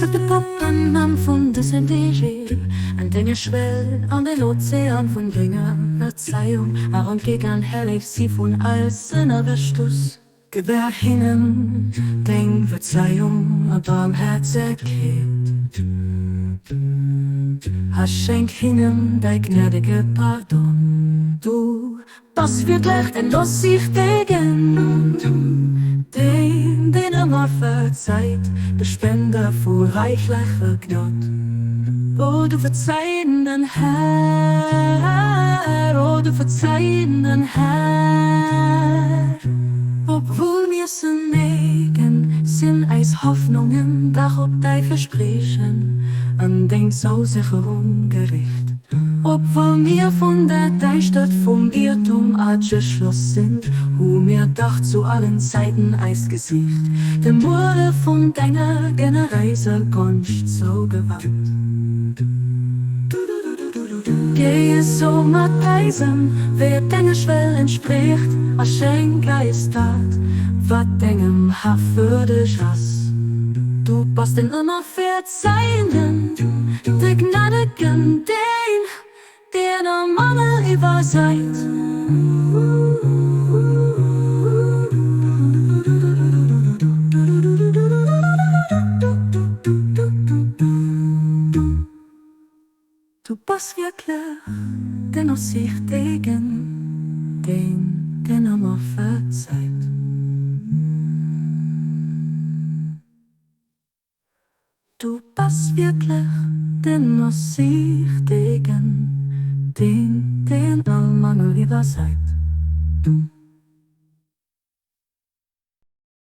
De Papp an Mamm vun dësem DG An denger Schwell an den Ozean vun denger Verzeiung Erantgegan Herrlech si vun all Sënnerbestuss. Gewähr hinnen deng Verzeiung a Barmhäerzegkeet, a schenk hinnen däi gnädege Pardon. Du bass wierklech den Nossiichtegen, deen, deen ëmmer verzeit, de Spender vu räichlecher Gnod. O du verzeienden Här, o du verzeienden Här. Obwuel mir se negen, sinn eis Hoffnungen dach op däi Verspriechen an deng Zousécherung gericht. Obwuel mir vun der Däischtert vum Iertum ageschloss sinn, hu mir dach zu allen Zäiten eist Gesiicht dem Muere vun denger generéiser Gonscht zougewannt. Géi esou mat eisem, wéi et denger Schwell entspricht, a schenk eis dat, wat dengem Haff würdeg ass. Du bass den ëmmer Verzeihenden, de Gnadegen, deen, deen all Mangel iwwersait. Du bass wierklech den Aussiichtegen, deen, deen ëmmer verzeit. Du bass wierklech den Aussiichtegen, deen, deen all Mangel iwwersait.